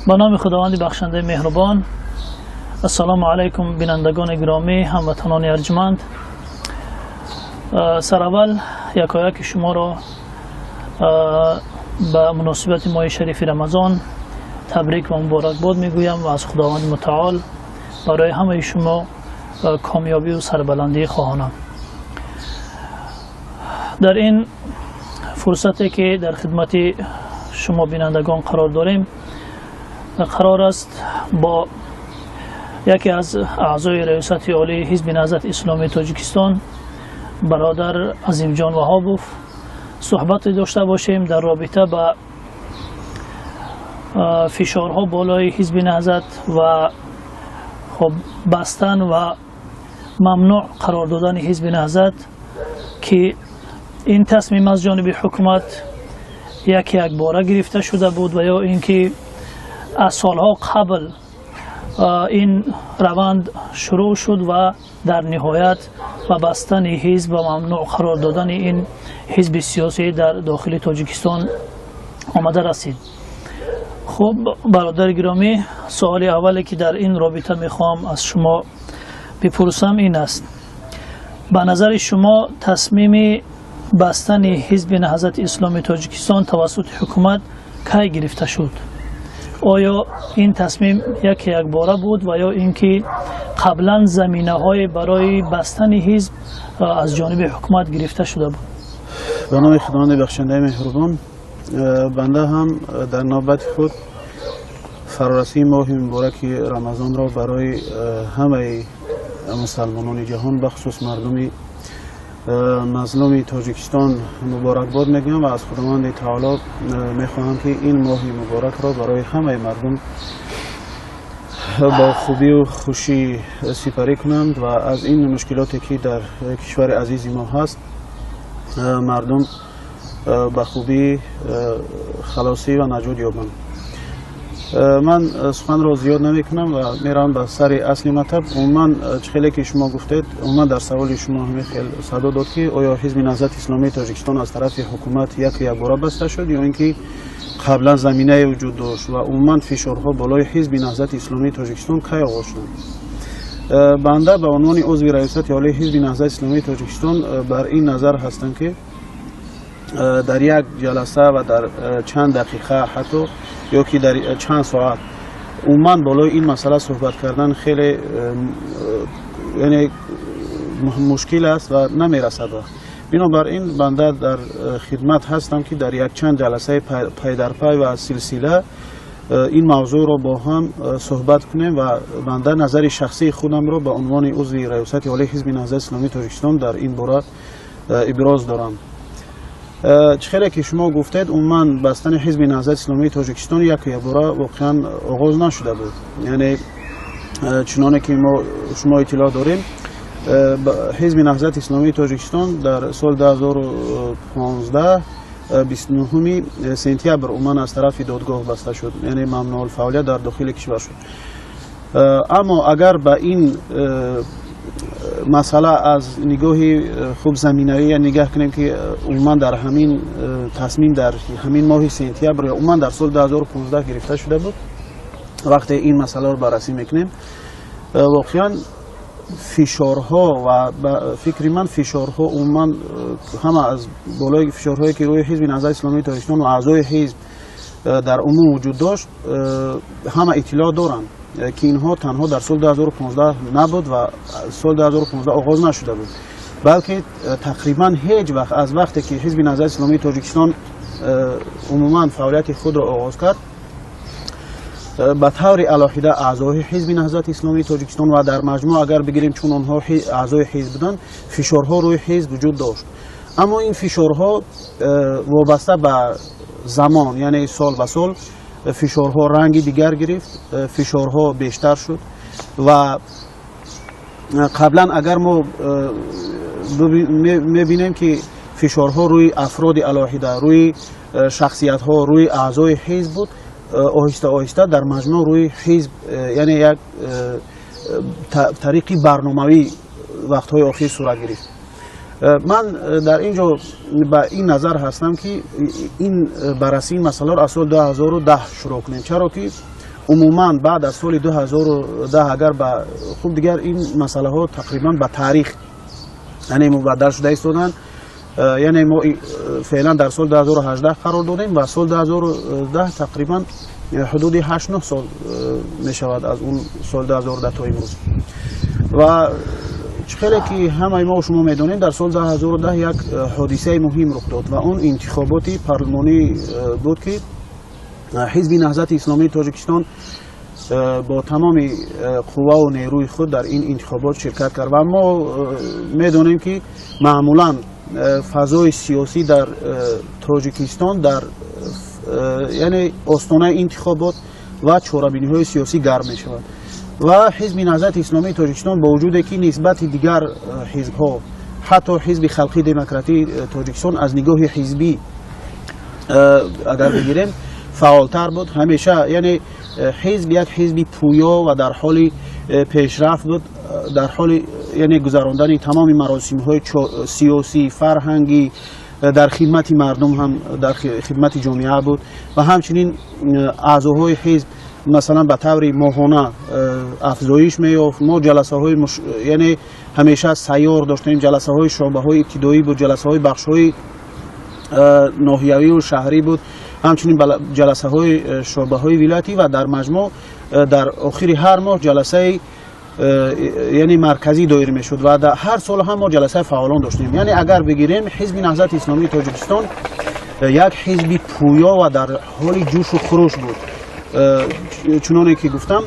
Ба номи Худованди бахшандаи меҳрубон. Ассалому алайкум, бинандагони гиромӣ, ҳамватанони арҷманд. Сараввал якояки шуморо ба муносибати моҳи шарифи Рамазон табрик ва муборакбод мегӯям ва аз Худованди мутаол барои ҳамаи шумо комёбию сарбаландӣ хоҳонам. Дар ин фурсате ки дар хидмати шумо бинандагон қарор дорем, қарор аст бо яке аз аъзои Раёсати Олии Ҳизби Наҳзати Исломии Тоҷикистон, бародар Азимҷон Ваҳобов, суҳбате дошта бошем дар робита ба фишорҳо болои Ҳизби Наҳзат ва хуб бастан ва мамнӯъ қарор додани Ҳизби Наҳзат, ки ин тасмим аз ҷониби ҳукумат яке якбора гирифта шуда буд ва ё ин ки аз солҳо қабл ин раванд шурӯъ шуд ва дар ниҳоят ба бастани ҳизб ва мамнӯъ қарор додани ин ҳизби сиёсӣ дар дохили Тоҷикистон омада расид. Хуб, бародари гиромӣ, суоли аввале ки дар ин робита мехоҳам аз шумо бипурсам, ин аст: ба назари шумо тасмими бастани Ҳизби Наҳзати Исломии Тоҷикистон тавассути ҳукумат кай гирифта шуд? Оё ин тасмим яке якбора буд ва ё ин ки қаблан заминаҳое барои бастани ҳизб аз ҷониби ҳукумат гирифта шуда буд? Ба номи Худованди бахшандаи меҳрубон. Банда ҳам дар навбати худ фарорасии моҳи мубораки Рамазонро барои ҳамаи мусалмонони ҷаҳон, бахусус мардуми мазлуми Тоҷикистон, муборакбод мегӯям ва аз Худованди таоло мехоҳам, ки ин моҳи муборакро барои ҳамаи мардум бо хубию хушӣ сипарӣ кунанд ва аз ин мушкилоте ки дар кишвари азизи мо ҳаст, мардум ба хубӣ халосӣ ва наҷот ёбанд. Ман суханро зиёд намекунам ва меравам ба сари асли матлаб. Умуман, чӣ хеле ки шумо гуфтед, умуман дар саволи шумо ҳамин хел садо дод, ки оё Ҳизби Наҳзати Исломии Тоҷикистон аз тарафи ҳукумат яку якбора баста шуд ё ин ки қаблан заминае вуҷуд дошт ва умуман фишорҳо болои Ҳизби Наҳзати Исломии Тоҷикистон кай оғоз шуданд. Банда ба унвони узви Раёсати Олии Ҳизби Наҳзати Исломии Тоҷикистон бар ин назар ҳастам, ки дар як ҷаласа ва дар чанд дақиқа ҳатто ё ки дар чанд соат умуман болои ин масъала суҳбат кардан хеле, яъне, мушкил аст ва намерасад вақт. Бинобар ин банда дар хидмат ҳастам, ки дар якчанд ҷаласаи пайдарпай ва силсила ин мавзӯъро бо ҳам суҳбат кунем ва банда назари шахсии худамро ба унвони узви Раёсати Олии Ҳизби Наҳзати Исломии Тоҷикистон дар ин бора иброз дорам. Чӣ хеле ки шумо гуфтед, умуман бастани Ҳизби Наҳзати Исломии Тоҷикистон яку якбора воқеан оғоз нашуда буд. Яъне, чуноне ки мо шумо иттилоъ дорем, Ҳизби Наҳзати Исломии Тоҷикистон дар соли 2015, 29 сентябр умуман аз тарафи додгоҳ баста шуд, яъне мамнӯъулфаъолият дар дохили кишвар шуд. Аммо агар ба ин масъала аз нигоҳи хуб заминавӣ нигаҳ кунем, ки умуман дар ҳамин тасмим дар ҳамин моҳи сентябр ё умуман дар соли 2015 гирифта шуда буд, вақте ин масъаларо баррасӣ мекунем, воқеан фишорҳо ва ба фикри ман фишорҳо умуман ҳама аз болои фишорҳое ки рӯи Ҳизби Наҳзати Исломии Тоҷикистон ва аъзои ҳизб дар умум вуҷуд дошт, ҳама иттилоъ доранд, ки инҳо танҳо дар соли 2015 набуд ва соли 2015 оғоз нашуда буд, балки тақрибан ҳеҷ вақт аз вақте ки Ҳизби Наҳзати Исломии Тоҷикистон умуман фаъолияти худро оғоз кард, ба таври алоҳида аъзои Ҳизби Наҳзати Исломии Тоҷикистон ва дар маҷмӯъ агар бигирем, чун онҳо аъзои ҳизб буданд, фишорҳо рӯи ҳизб вуҷуд дошт. Аммо ин фишорҳо вобаста ба замон, яъне сол ба сол фишорҳо ранги дигар гирифт, фишорҳо бештар шуд. Ва қаблан агар мо мебинем, ки фишорҳо рӯи афроди алоҳида, рӯи шахсиятҳо, рӯи аъзои ҳизб буд, оҳиста оҳиста дар маҷмӯъ рӯи ҳизб, яъне як тариқи барномавӣ вақтҳои охир сурат гирифт. Ман дар ин ҷо ба ин назар ҳастам, ки ин баррасии ин масъаларо аз соли 2010 шурӯъ кунем, чаро ки Умуман баъд аз соли 2010 агар ба хуб дигар ин масъалаҳо тақрибан ба таърих яъне мубаддал шуда истоданд. Яъне мо феълан дар соли 2018 қарор додем ва соли 2010 тақрибан ҳудуди 8-9 сол мешавад аз он соли 2010 то имрӯз. Ва чӣ хеле ки ҳамаи мо шумо медонем, дар соли 2010 як ҳодисаи муҳим рух дод ва он интихоботи парлумонӣ буд, ки ҳизби Наҳзати Исломии Тоҷикистон бо тамоми қувваву нерӯи худ дар ин интихобот ширкат кард. Ва мо медонем, ки маъмулан фазои сиёсӣ дар Тоҷикистон дар яъне остонаи интихобот ва чорабиниҳои сиёсӣ гарм мешавад. Ва ҳизби Наҳзати Исломии Тоҷикистон бо вуҷуде ки нисбати дигар ҳизбҳо, ҳатто ҳизби Халқии Демократии Тоҷикистон аз нигоҳи ҳизбӣ агар бигирем фаъолтар буд ҳамеша, яъне ҳизб як ҳизби пӯё ва дар ҳоли пешрафт буд, дар ҳоли яъне гузарондани тамоми маросимҳои сиёсӣ, фарҳангӣ, дар хидмати мардум ҳам дар хидмати ҷомеа буд. Ва ҳамчунин аъзоҳои ҳизб масалан ба таври моҳона афзоиш меёфт. Мо ҷаласаҳои яъне ҳамеша сайёр доштем, ҷаласаҳои шӯъбаҳои ибтидоӣ буд, ҷаласаҳои бахшҳои ноҳиявию шаҳрӣ буд, ҳамчунин ҷаласаҳои шӯъбаҳои вилоятӣ ва дар маҷмӯъ дар охири ҳар моҳ ҷаласаи яъне марказӣ доир мешуд ва дар ҳар сол ҳам мо ҷаласаи фаъолон доштем. Яъне агар бигирем, ҳизби Наҳзати Исломии Тоҷикистон як ҳизби пӯё ва дар ҳоли ҷӯшу хуруш буд. Чуноне ки гуфтам,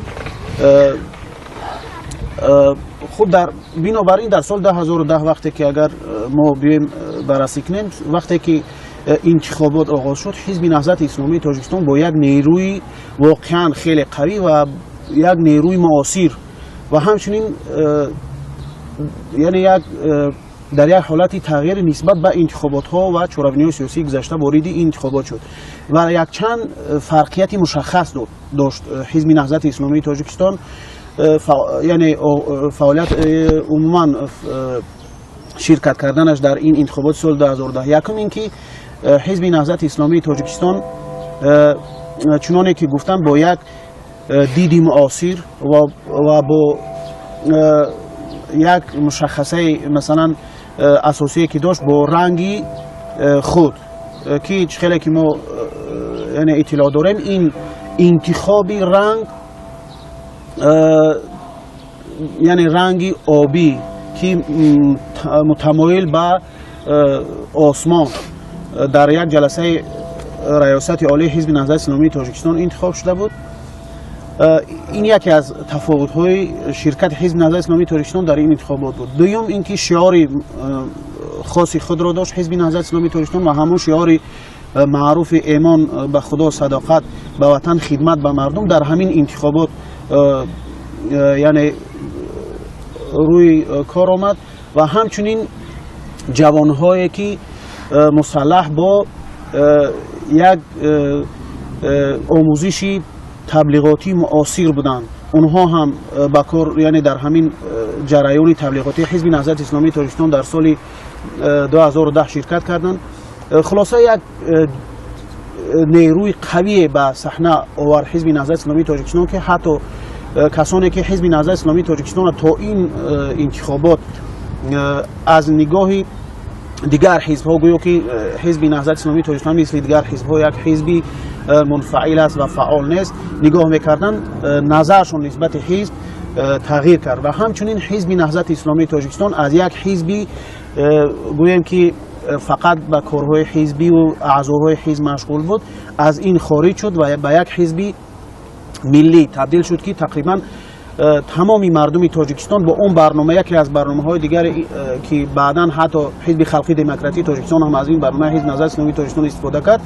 хуб, бинобар ин дар соли 2010 вақте ки агар мо биёем баррасӣ кунем, вақте ки интихобот оғоз шуд, ҳизби Наҳзати Исломии Тоҷикистон бо як нерӯи воқеан хеле қавӣ ва як нерӯи муосир ва ҳамчунин яъне як дар як ҳолати тағйири нисбат ба интихоботҳо ва чорабиниҳои сиёсии гузашта вориди интихобот шуд ва якчанд фарқияти мушаххас дошт ҳизби Наҳзати Исломии Тоҷикистон. Яъне фаъолият, умуман ширкат карданаш дар ин интихоботи соли 2010, якум ин ки ҳизби Наҳзати Исломии Тоҷикистон, чуноне ки гуфтам, бо як диди муосир ва бо як мушаххасаи масалан асосие ки дошт, бо ранги худ, ки чӣ хеле ки мо яъне иттилоъ дорем, ин интихоби ранг, яъне ранги обӣ, ки мутамоил ба осмон, дар як ҷаласаи раёсати олии ҳизби Наҳзати Исломии Тоҷикистон интихоб шуда буд. Ин яке аз тафовутҳои ширкати ҳизби Наҳзати Исломии Тоҷикистон дар ин интихобот буд. Дуюм ин ки шиори хоси худро дошт ҳизби Наҳзати Исломии Тоҷикистон ва ҳамон шиори маъруфи «Эмон ба Худо, садоқат ба ватан, хидмат ба мардум» дар ҳамин интихобот яъне рӯи кор омад. Ва ҳамчунин ҷавонҳое ки мусаллаҳ бо як омӯзиши таблиғотии муосир буданд, онҳо ҳам ба кор, яъне дар ҳамин ҷараёни таблиғотии ҳизби Наҳзати Исломии Тоҷикистон дар соли 2010 ширкат карданд. Хулоса, як нерӯи қавие ба саҳна овард ҳизби Наҳзати Исломии Тоҷикистон, ки ҳатто касоне ки ҳизби Наҳзати Исломии Тоҷикистонро то ин интихобот аз нигоҳи дигар ҳизбҳо, гӯё ки ҳизби Наҳзати Исломии Тоҷикистон мисли дигар ҳизбҳо як ҳизби мунфаил аст ва фаъол нест, нигоҳ мекарданд, назаршон нисбати ҳизб тағйир кард. Ва ҳамчунин ҳизби Наҳзати Исломии Тоҷикистон аз як ҳизби, гӯем ки фақат ба корҳои ҳизбиву аъзоҳои ҳизб машғул буд, аз ин хориҷ шуд ва ба як ҳизби миллӣ табдил шуд, ки тақрибан тамоми мардуми Тоҷикистон бо он барнома, яке аз барномаҳои дигаре ки баъдан ҳатто ҳизби Халқии Демократии Тоҷикистон ҳам аз ин барномаи ҳизби Наҳзати Исломии Тоҷикистон истифода кард,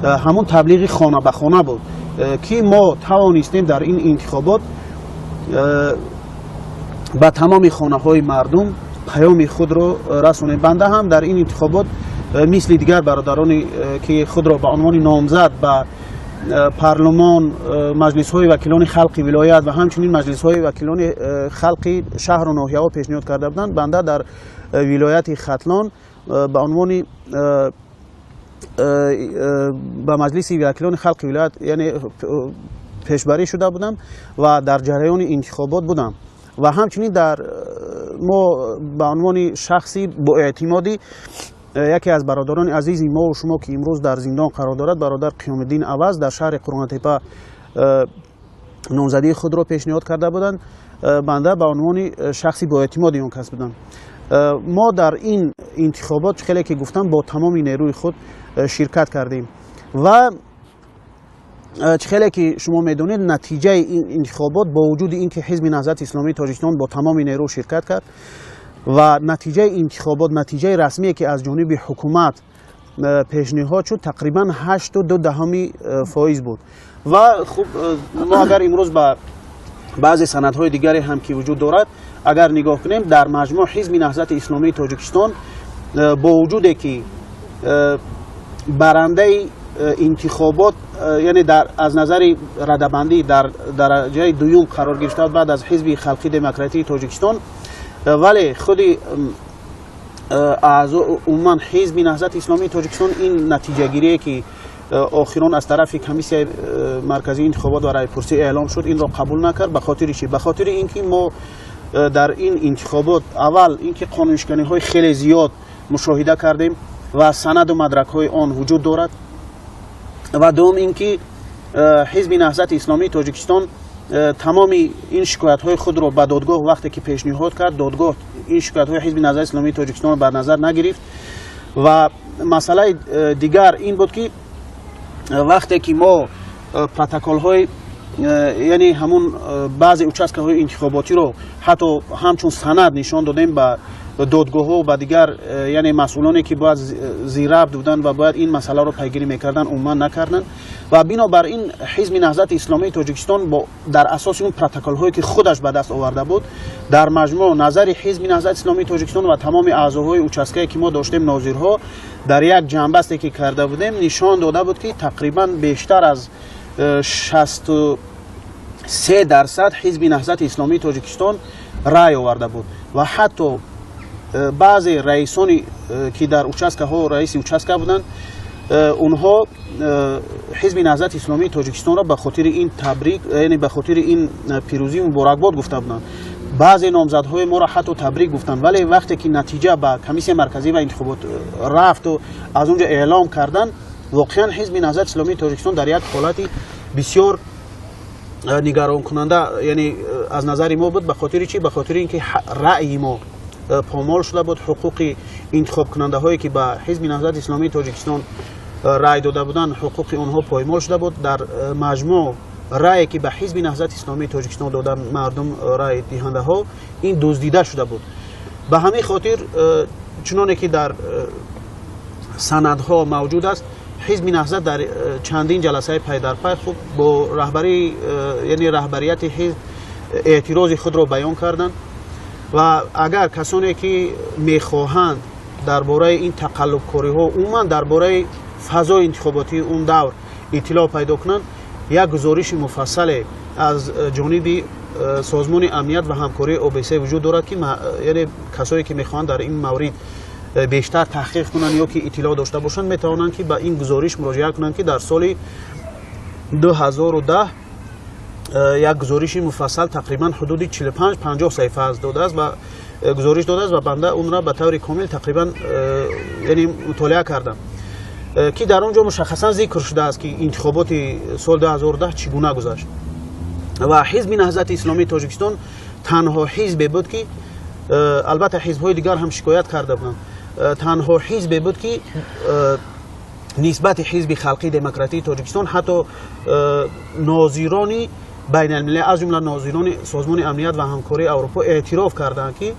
ҳамон таблиғи хона ба хона буд, ки мо тавонистем дар ин интихобот ба тамоми хонаҳои мардум паёми худро расонем. Банда ҳам дар ин интихобот мисли дигар бародароне ки худро ба унвони номзад ба парлумон, маҷлисҳои вакилони халқи вилоят ва ҳамчунин маҷлисҳои вакилони халқи шаҳру ноҳияҳо пешниҳод карда буданд, банда дар вилояти Хатлон ба унвони ба маҷлиси вакилони халқи вилоят яъне пешбарӣ шуда будам ва дар ҷараёни интихобот будам ва ҳамчунин дар мо ба унвони шахси боэътимодӣ яке аз бародарони азизи мо ва шумо, ки имрӯз дар зиндон қарор дорад, бародар Қиёмиддин Аваз, дар шаҳри Қурғонтеппа номзадии худро пешниҳод карда буданд. Банда ба унвони шахси боэътимоди он кас будам. Мо дар ин интихобот, хеле ки гуфтам, бо тамоми нерӯи худ ширкат кардем ва хеле ки шумо медонед, натиҷаи ин интихобот, бо вуҷуди ин ки Ҳизби Наҳзати Исломии Тоҷикистон бо тамоми нерӯ ширкат кард ва натиҷаи интихобот, натиҷаи расмие ки аз ҷониби ҳукумат пешниҳод шуд, тақрибан 8.2% буд. Ва хуб, мо агар имрӯз ба баъзе санадҳои дигаре ҳам ки вуҷуд дорад агар нигоҳ кунем, дар маҷмӯъ Ҳизби Наҳзати Исломии Тоҷикистон бо вуҷуде ки барандаи интихобот, яъне аз назари радабандӣ дар дараҷаи дуюм қарор гирифта баъд аз Ҳизби Халқи Демократии Тоҷикистон, вале худи умуман Ҳизби Наҳзати Исломии Тоҷикистон ин натиҷагирие ки охирон аз тарафи Комиссияи Марказии интихобот ва раъйпурсӣ эълом шуд, инро қабул накард. Ба хотири чӣ? Ба хотири ин ки мо дар ин интихобот аввал ин ки қонуншиканиҳои хеле зиёд мушоҳида кардем ва санаду мадракҳои он вуҷуд дорад, ва дуюм ин ки Ҳизби Наҳзати Исломии Тоҷикистон тамоми ин шикоятҳои худро ба додгоҳ вақте ки пешниҳод кард, додгоҳ ин шикоятҳои Ҳизби Наҳзати Исломии Тоҷикистонро бар назар нагирифт. Ва масъалаи дигар ин буд ки вақте ки мо протоколҳои, яъне ҳамун баъзе участкаҳои интихоботиро ҳатто ҳамчун санад нишон додем ба додгоҳҳо, ба дигар, яъне масъулоне ки бояд зирабт буданд ва бояд ин масъаларо пайгирӣ мекарданд, умуман накарданд. Ва бинобар ин Ҳизби Наҳзати Исломии Тоҷикистон дар асоси он протоколҳое ки худаш ба даст оварда буд, дар маҷмӯъ назари Ҳизби Наҳзати Исломии Тоҷикистон ва тамоми аъзоҳои участкае ки мо доштем, нозирҳо, дар як ҷамъбасте ки карда будем, нишон дода буд ки тақрибан бештар аз 63% Ҳизби Наҳзати Исломии Тоҷикистон рай оварда буд. Ва ҳатто баъзе раисони ки дар участкаҳо раиси участка буданд, онҳо Ҳизби Наҳзати Исломии Тоҷикистонро ба хотири ин табрик, яъне ба хотири ин пирӯзӣ муборакбод гуфта буданд. Баъзе номзадҳои моро ҳатто табрик гуфтанд. Вале вақте ки натиҷа ба Комиссияи Марказӣ ва интихобот рафту аз он ҷо эълом карданд, воқеан Ҳизби Наҳзати Исломии Тоҷикистон дар як ҳолати бисёр нигаронкунанда, яъне аз назари мо буд. Ба хотири чӣ? Ба хотири ин ки раъйи мо помол шуда буд, ҳуқуқи интихобкунандаҳое ки ба Ҳизби Наҳзати Исломии Тоҷикистон рай дода буданд, ҳуқуқи онҳо поймол шуда буд. Дар маҷмӯъ рае ки ба Ҳизби Наҳзати Исломии Тоҷикистон доданд мардум, райдиҳандаҳо, ин дуздида шуда буд. Ба ҳамин хотир, чуноне ки дар санадҳо мавҷуд аст, Ҳизби Наҳзат дар чандин ҷаласаи пайдарпай хуб бо раҳбарӣ, яъне раҳбарияти ҳизб, эътирози худро баён карданд. Ва агар касоне ки мехоҳанд дар бораи ин тақаллубкориҳо, умуман дар бораи фазои интихоботии он давр иттилоъ пайдо кунанд, як гузориши муфассале аз ҷониби Созмони амният ва ҳамкории ОБСЕ вуҷуд дорад ки, яъне касое ки мехоҳанд дар ин маврид бештар таҳқиқ кунанд ё ки иттилоъ дошта бошанд, метавонанд ки ба ин гузориш муроҷиат кунанд, ки дар соли 2010 як гузориши муфассал тақрибан ҳудуди 45-50 саҳифа аз додааст ва гузориш додааст ва банда онро ба таври комил тақрибан, яъне мутолиа кардам, ки дар он ҷо мушаххасан зикр шудааст ки интихоботи соли 2010 чӣ гуна гузашт. Ва Ҳизби Наҳзати Исломии Тоҷикистон танҳо ҳизбе буд ки, албатта ҳизбҳои дигар ҳам шикоят карда буданд, танҳо ҳизбе буд ки нисбати Ҳизби Халқии Демократии Тоҷикистон ҳатто нозирони байналмилалӣ, аз ҷумла нозирони Созмони амният ва ҳамкории Аврупо, эътироф карданд ки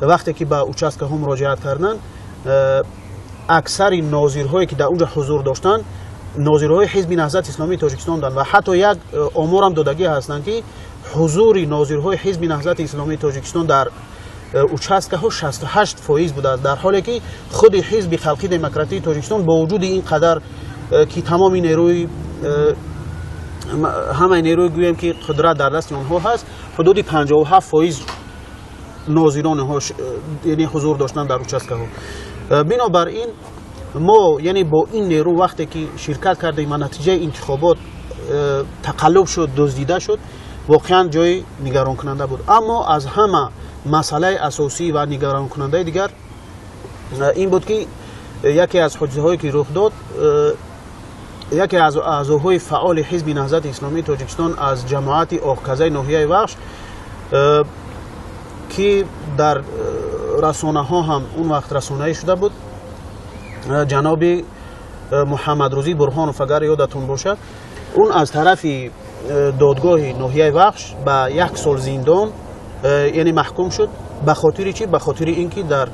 вақте ки ба участкаҳо муроҷиат карданд, аксари нозирҳое ки дар он ҷо ҳузур доштанд, нозирҳои Ҳизби Наҳзати Исломии Тоҷикистон буданд. Ва ҳатто як оморам додагӣ ҳастанд ки ҳузури нозирҳои Ҳизби Наҳзати Исломии Тоҷикистон дар участкаҳо 68% будааст, дар ҳоле ки худи Ҳизби Халқи Демократии Тоҷикистон бо вуҷуди ин қадар ки тамоми нерӯи, ҳамаи нерӯи, гӯем ки қудрат дар дасти онҳо ҳаст, ҳудуди 57% нозирон онҳо, яъне ҳузур доштанд дар участкаҳо. Бинобар ин мо, яъне бо ин нерӯ вақте ки ширкат кардем ва натиҷаи интихобот тақаллуб шуд, дуздида шуд, воқеан ҷои нигаронкунанда буд. Аммо аз ҳама масъалаи асосӣ ва нигаронкунандаи дигар ин буд, ки яке аз ҳодисаҳое ки рух дод, яке аз аъзоҳои фаъоли Ҳизби Наҳзати Исломии Тоҷикистон аз ҷамоати Оқказаи ноҳияи Вахш, ки дар расонаҳо ҳам он вақт расонаӣ шуда буд, ҷаноби Муҳаммадрӯзӣ Бурҳонов, агар ёдатон бошад, он аз тарафи додгоҳи ноҳияи Вахш ба 1 сол зиндон, яъне маҳкум шуд. Ба хотири чӣ? Ба хотири ин ки дар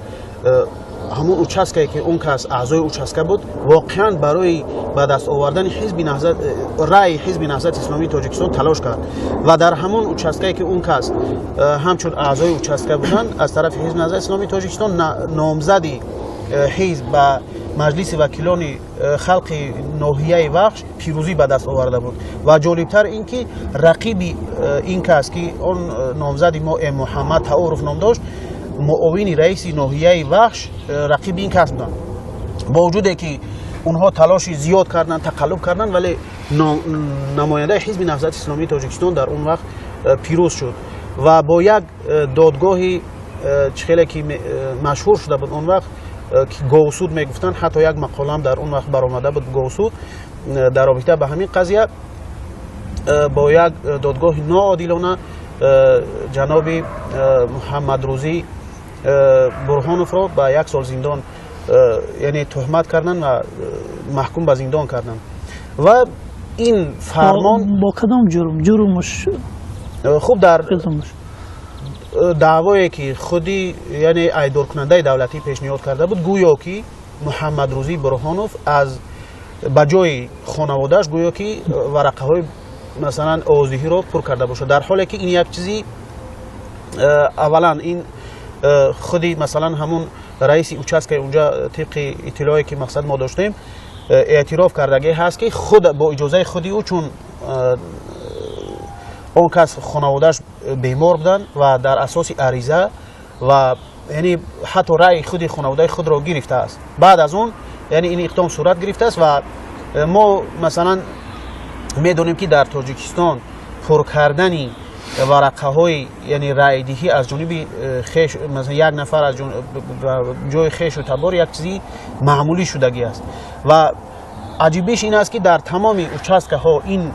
ҳамон участкае ки он кас аъзои участка буд, воқеан барои ба даст овардани ҳизби Наҳзат, раъи Ҳизби Наҳзати Исломии Тоҷикистон талош кард ва дар ҳамон участкае ки он кас ҳамчун аъзои участка буданд, аз тарафи Ҳизби Наҳзати Исломии Тоҷикистон номзади ҳизб ба Маҷлиси вакилони халқи ноҳияи Вахш пирӯзӣ ба даст оварда буд. Ва ҷолибтар ин ки рақиби ин кас, ки он номзади мо Муҳаммад Тауров ном дошт, муовини раиси ноҳияи Вахш, рақиби ин кас буданд. Бо вуҷуде ки онҳо талоши зиёд карданд, тақаллуб карданд, вале намояндаи Ҳизби Наҳзати Исломии Тоҷикистон дар он вақт пирӯз шуд ва бо як додгоҳи чӣ хеле ки машҳур шуда буд он вақт, ки говсуд мегуфтанд, ҳатто як мақолаам дар он вақт баромада буд, говсуд, дар робита ба ҳамин қазия, бо як додгоҳи ноодилона ҷаноби Муҳаммадрӯзӣ Бурҳоновро ба 1 сол зиндон, яъне туҳмат карданд ва маҳкум ба зиндон карданд. Ва ин фармон бо кадом ҷурм? Ҷурмуш хуб дар даъвое ки худи, яъне айбдоркунандаи давлатӣ пешниҳод карда буд, гӯё ки Муҳаммадрӯзӣ Бурҳонов аз ба ҷои хонаводааш гӯё ки варақаҳои масалан овоздиҳиро пур карда бошад, дар ҳоле ки ин як чизи аввалан ин худи масалан ҳамун раиси участкаи унҷа тибқи иттилоое ки мақсад мо доштем эътироф кардагӣ ҳаст, ки худ бо иҷозаи худи ӯ, чун он кас хонаводааш бемор буданд ва дар асоси ариза ва яъне ҳатто раъи худи хонаводаи худро гирифтааст. Баъд аз он яъне ин иқдом сурат гирифтааст ва мо масалан медонем, ки дар Тоҷикистон пур кардани варақаҳои, яъне раъйдиҳӣ аз ҷониби хеш, масалан як нафар аз ҷои хешу табор як чизи маъмулӣ шудагӣ аст. Ва аҷибиш ин аст, ки дар тамоми участкаҳо ин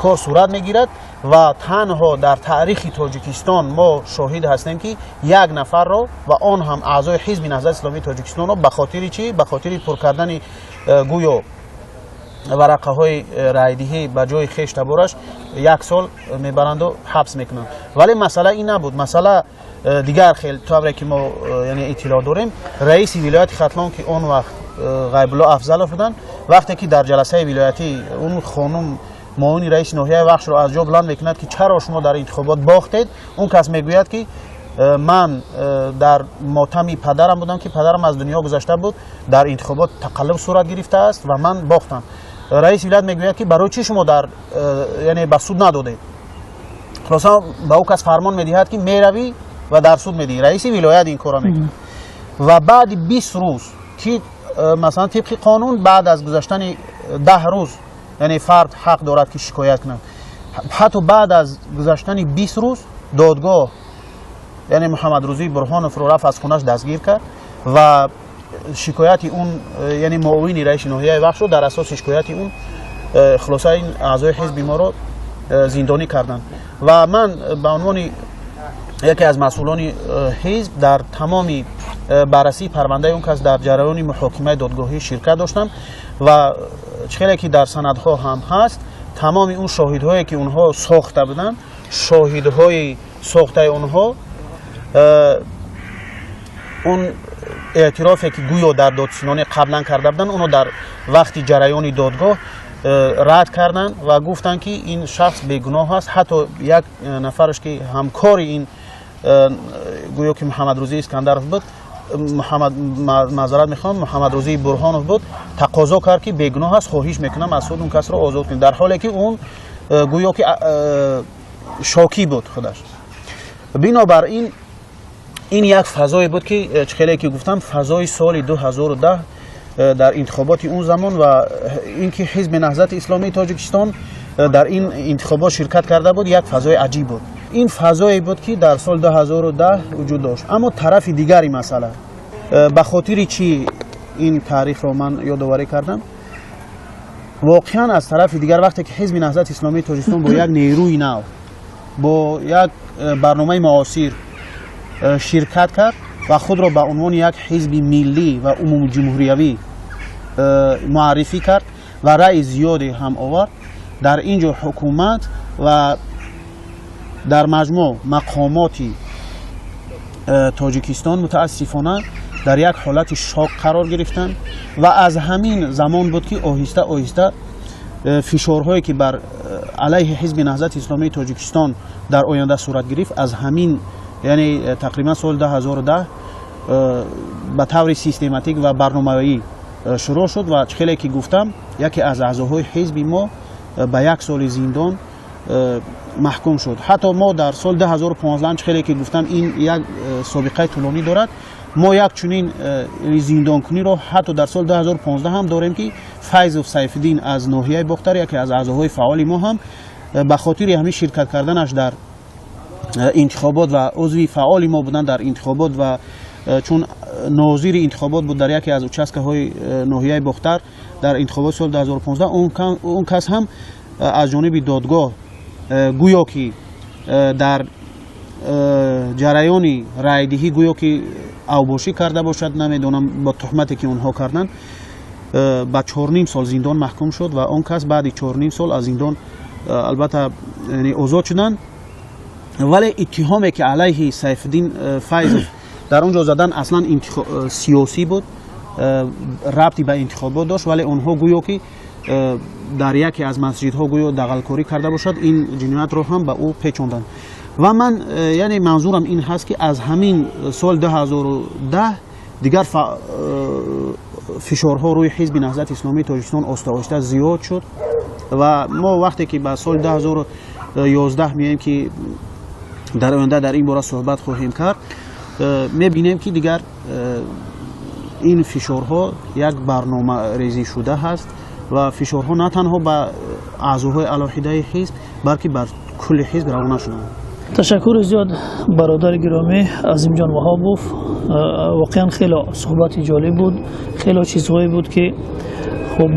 кор сурат мегирад ва танҳо дар таърихи Тоҷикистон мо шоҳид ҳастем, ки як нафарро ва он ҳам аъзои Ҳизби Наҳзати Исломии Тоҷикистонро ба хотири чӣ? Ба хотири пур кардани гӯё варақаҳои раъйдиҳӣ ба ҷои хеш табораш 1 сол мебаранду ҳабс мекунанд. Вале масъала ин набуд. Масъала дигар хел, тавре ки мо яъне иттилоъ дорем, раиси вилояти Хатлон, ки он вақт Ғайбулло Афзалов буданд, вақте ки дар ҷаласаи вилоятӣ он хонум муовини раиси ноҳияи Вахшро аз ҷо баланд мекунад, ки чаро шумо дар интихобот бохтед, он кас мегӯяд, ки ман дар мотами падарам будам, ки падарам аз дунё гузашта буд, дар интихобот тақаллуб сурат гирифтааст ва ман бохтам. Раиси вилоят мегӯяд, ки барои чӣ шумо дар яъне ба суд надодед? Хулоса ба ӯ кас фармон медиҳад, ки меравӣ ва дар суд медиҳӣ. Раиси вилоят ин корро мекунад ва баъди 20 рӯз, ки масалан тибқи қонун баъд аз гузаштани 10 рӯз, яъне фард ҳақ дорад, ки шикоят кунад, ҳатто баъд аз гузаштани 20 рӯз додгоҳ, яъне Муҳаммадрӯзӣ Бурҳоновро рафт аз хонаш дастгир кард ва шикояти он, яъне муовини раиси ноҳияи Вахшро дар асоси шикояти он хулоса ин аъзои ҳизби моро зиндонӣ карданд. Ва ман ба унвони яке аз масъулони ҳизб дар тамоми баррасии парвандаи он кас дар ҷараёни муҳокимаи додгоҳӣ ширкат доштам ва чӣ хеле ки дар санадҳо ҳам ҳаст, тамоми он шоҳидҳое ки онҳо сохта буданд, шоҳидҳои сохтаи онҳо он эътирофе ки гӯё дар додсинонӣ қаблан карда буданд, онро дар вақти ҷараёни додгоҳ рад карданд ва гуфтанд, ки ин шахс бегуноҳ аст. Ҳатто як нафараш, ки ҳамкори ин гӯё ки Муҳаммадрӯзӣ Искандаров буд, Муҳаммад, маъзарат мехоҳам, Муҳаммадрӯзӣ Бурҳонов буд, тақозо кард, ки бегуноҳ аст, хоҳиш мекунам аз суд он касро озод кунед, дар ҳоле ки он гӯё ки шокӣ буд худаш. Бинобар ин ин як фазое буд, ки чӣ хеле ки гуфтам, фазои соли 2010 дар интихоботи он замон ва ин ки Ҳизби Наҳзати Исломии Тоҷикистон дар ин интихобот ширкат карда буд, як фазои аҷиб буд. Ин фазое буд, ки дар соли 2010 вуҷуд дошт. Аммо тарафи дигари масъала, ба хотири чӣ ин таърихро ман ёдоварӣ кардам, воқеан аз тарафи дигар вақте ки Ҳизби Наҳзати Исломии Тоҷикистон бо як нерӯи нав, бо як барномаи муосир ширкат кард ва худро ба унвони як ҳизби миллӣ ва умумиҷумҳуриявӣ муаррифӣ кард ва раъи зиёде ҳам овард, дар ин ҷо ҳукумат ва дар маҷмӯъ мақомоти Тоҷикистон мутаассифона дар як ҳолати шок қарор гирифтанд ва аз ҳамин замон буд, ки оҳиста оҳиста фишорҳое, ки бар алайҳи Ҳизби Наҳзати Исломии Тоҷикистон дар оянда сурат гирифт, аз ҳамин, яъне тақрибан соли 2010 ба таври систематик ва барномавӣ шурӯъ шуд. Ва хеле ки гуфтам, яке аз аъзоҳои ҳизби мо ба як соли зиндон маҳкум шуд. Ҳатто мо дар соли 2015, хеле ки гуфтам, ин як собиқаи тӯлонӣ дорад, мо як чунин зиндонкуниро ҳатто дар соли 2015 ҳам дорем, ки Файзов Сайфиддин аз ноҳияи Бохтар, яке аз аъзоҳои фаъоли мо, ҳам ба хотири ҳамин ширкат карданаш дар интихобот ва узви фаъоли мо будан дар интихобот ва чун нозири интихобот буд дар яке аз участкаҳои ноҳияи Бохтар дар интихоботи соли 2015, он кас ҳам аз ҷониби додгоҳ гӯё ки дар ҷараёни раъйдиҳӣ гӯё ки авбошӣ карда бошад, намедонам, бо туҳмате ки онҳо карданд, ба 4,5 сол зиндон маҳкум шуд ва он кас баъди 4,5 сол аз зиндон албатта озод шуданд. Вале иттиҳоме, ки алайҳи Сайфиддин Файзов дар он ҷо задан, аслан сиёсӣ буд, рабти ба интихобот дошт, вале онҳо гӯё ки дар яке аз масҷидҳо гӯё дағалкорӣ карда бошад, ин ҷиноятро ҳам ба ӯ печонданд. Ва ман, яъне манзурам ин ҳаст, ки аз ҳамин соли 2010 дигар фишорҳо рӯи Ҳизби Наҳзати Исломии Тоҷикистон оҳиста оҳиста зиёд шуд. Ва мо вақте ки ба соли 2011 меоем, ки дар оянда дар ин бора суҳбат хоҳем кард, мебинем, ки дигар ин фишорҳо як барномарезӣ шуда ҳаст ва фишорҳо на танҳо ба аъзоҳои алоҳидаи ҳизб, балки бар кулли ҳизб равона шуданд. Ташаккури зиёд, бародари гиромӣ Азимҷон Ваҳобов. Воқеан хеле суҳбати ҷолиб буд, хеле чизҳое буд, ки хуб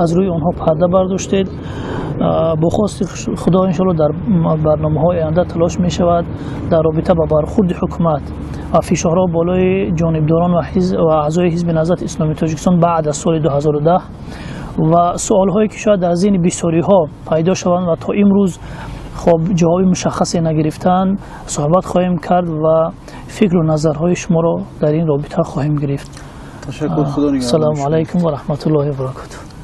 аз рӯи онҳо парда бардоштед. Бо хости Худо, иншоалло, дар барномаҳои оянда талош мешавад дар робита ба бархурди ҳукумат ва фишорҳо болои ҷонибдорон ва аъзои Ҳизби Наҳзати Исломии Тоҷикистон баъд аз соли 2010 ва суолҳое, ки шояд дар зеҳни бисёриҳо пайдо шаванд ва то имрӯз хоб ҷавоби мушаххасе нагирифтанд, суҳбат хоҳем кард ва фикру назарҳои шуморо дар ин робита хоҳем гирифт. Ташаккур, Худо нигаҳбон. Ассалому алайкум ва раҳматуллоҳи ва баракотуҳ.